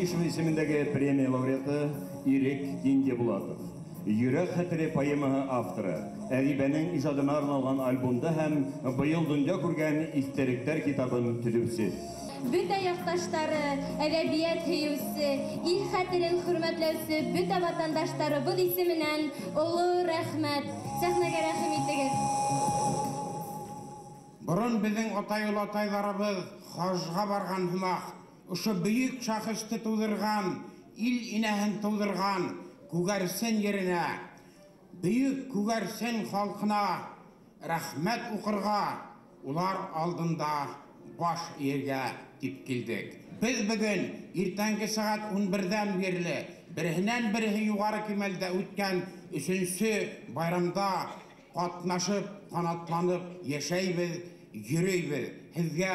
Бегишева исемендәге премия лауреаты Ирек Киндебулатов. Йөрәк хәтере поэмаһы авторы, әдибәнең ижадына арналған альбомда һәм быйыл донъя күргән истәлектәр китабын төҙөүсе. Бөтә яҡташтары, әҙәбиәт һөйөүсе, ил хәтерен хөрмәтләүсе бөтә ватандаштарыбыҙ исеменән оло рәхмәт. Сәхнәгә рәхим итегеҙ. Борон беҙҙең атай-олатайҙарыбыҙ хажға барған һымаҡ, ошо бөйөк шәхесте тыуҙырған, ил инәһен тыуҙырған Күгәрсен еренә, бөйөк Күгәрсен халҡына рәхмәт уҡырға, улар алдында баш эйергә тип килдек. Беҙ бөгөн иртәнге сәғәт 11-ҙән бирле береһенән береһе юғары кимәлдә үткән өсөнсө байрамда ҡатнашып, ҡанатланып йәшәйбеҙ, йөрөйбөҙ. Һеҙгә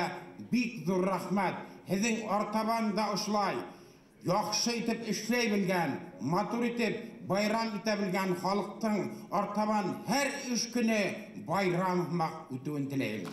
бик ҙур рәхмәт. Һеҙҙең артабан да ошолай яҡшы итеп эшләй белгән, матур итеп байрам итә белгән халыҡтың артабан һәр эш көнө байрам һымаҡ үтеүен теләйем.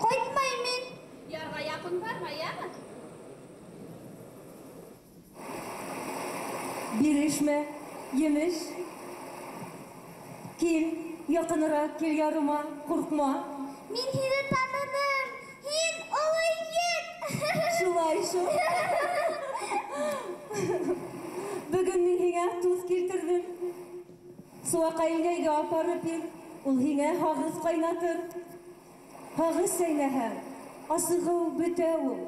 Ҡайтмайым мин. Ярға яҡын барма, яме? Бирешмә, емеш. Кил, яҡыныраҡ кил ярыма, ҡурҡма. Мин һине таныным. Һин оло егет. Шулай шул. Бөгөн мин һиңә туҙ килтерҙем. Сыуаҡай инәйгә апарып бир, ул һиңә һағыҙ ҡайнатыр. Һағыҙ сәйнәһәң, асығыу бөтә ул.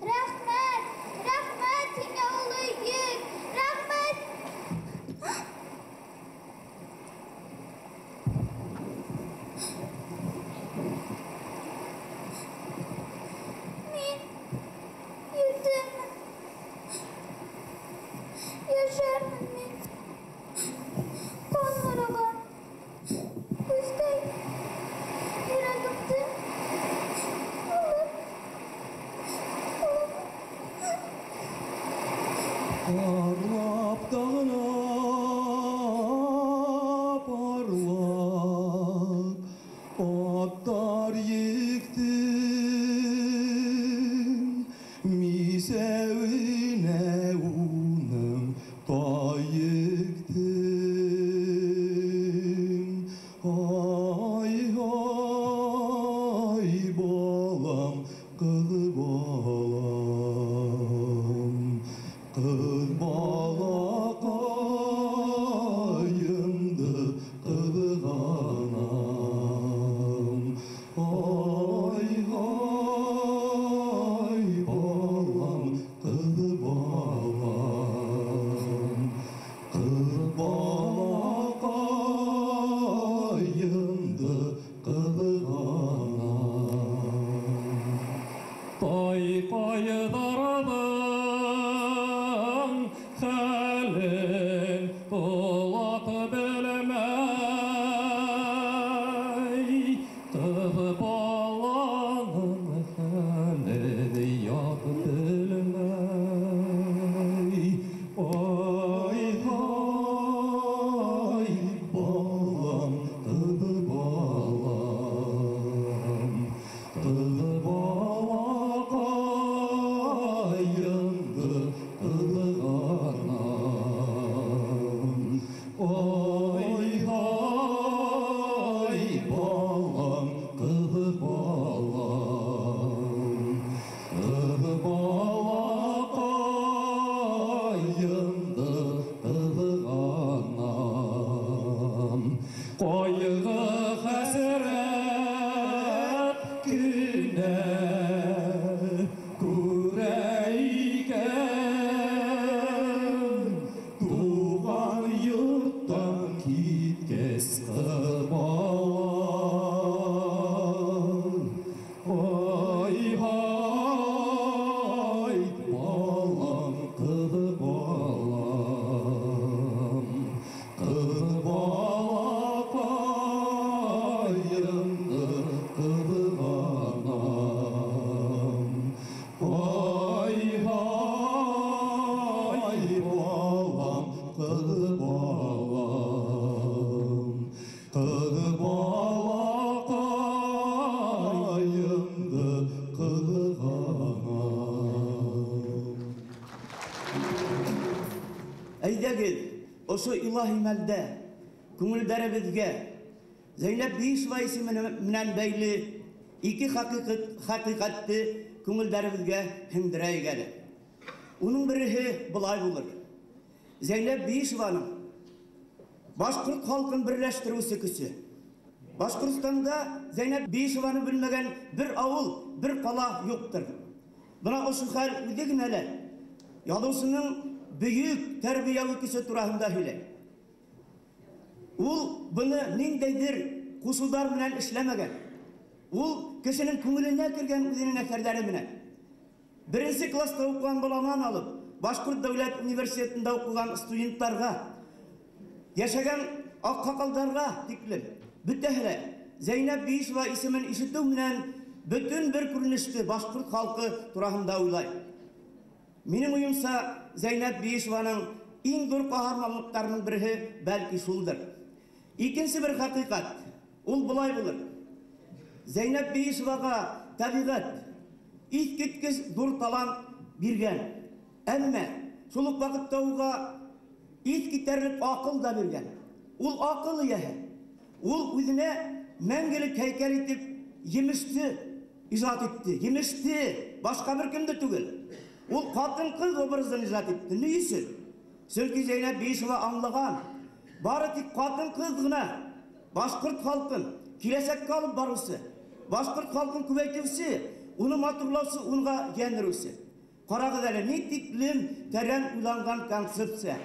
Рәхмәт, рәхмәт һиңә, оло егет, рәхмәт. Мин етеммен, йәшәрмен мин. Ҡан һораған күҙҙәй йөрәгемде алып, алып. Parlap dağına parlap, otta Тайлар ектем, мисәвенә уның тай ектем. Ай, ай, балам, ҡыҙ балам, ҡыҙ балаҡайымды ҡыҙғанам. Ай, ай, балам, ҡыҙ балам, ҡыҙ балаҡайымды ҡыҙғанам. Тайҡайҙарҙың хәлен Булат белмәй, ҡыҙ баланың хәлен ят белмәй. Ай, ай, балам, ҡыҙ балам, ҡыҙ балаҡайымды ҡыҙғанам. Ай, ай, балам, ҡыҙ балам, ҡыҙ балаҡайымды ҡыҙғанам. Ҡайғы хәсрәт кенә күрә икән, туған йорттан киткәс ҡыҙ бала. Ай, һай, балам, ҡыҙ балам, ҡыҙ балаҡайымды ҡыҙғанам. Ай, һай, балам, ҡыҙ балам, ҡыҙ балаҡайымды ҡыҙғанам. Әйҙәгеҙ, ошо илаһи мәлдә күңелдәребеҙгә Зәйнәб Биишева исеме менән бәйле ике хәҡиҡәтте күңелдәребеҙгә һеңдерәйек әле. Уның береһе былай булыр. Зәйнәб Биишеваның башҡорт халҡын берләштереүсе көсө. Башҡортостанда Зәйнәб Биишеваны белмәгән бер ауыл, бер ҡала юҡтыр. Бына ошо хәл үҙе генә лә яҙыусының бөйөк тәрбиәүи көсө тураһында һөйләй. Ул быны ниндәйҙер ҡушыуҙар менән эшләмәгән. Ул кешенең күңеленә кергән үҙенең әҫәрҙәре менән. Беренсе класста уҡыған баланан алып, Башҡорт дәүләт университетында уҡыған студенттарға, йәшәгән аҡһаҡалдарға тиклем бөтәһе лә Зәйнәб Биишева исемен ишетеү менән бөтөн бер күренеште башҡорт халҡы тураһында уйлай. Минең уйымса, Зәйнәб Биишеваның иң ҙур ҡаһарманлыҡтарының береһе бәлки шулдыр. Икенсе бер хәҡиҡәт, ул былай булыр. Зәйнәб Биишеваға тәбиғәт иҫ киткес ҙур талант биргән. Әммә шул уҡ ваҡытта уға иҫ китәрлек аҡыл да биргән. Ул аҡыл эйәһе. Ул үҙенә мәңгелек һәйкәл итеп емеште ижад итте. Емеште, башҡа бер кемде түгел. Ул ҡатын-ҡыҙ образын ижад итте. Ни өсөн? Сөнки Зәйнәб Биишева аңлаған, бары тик ҡатын-ҡыҙ ғына башҡорт халҡын киләсәккә алып барыусы, башҡорт халҡын күбәйтеүсе, уны матурлаусы, унға йән өрөүсе. Ҡарағыҙ әле, ни тиклем тәрән уйланған концепция.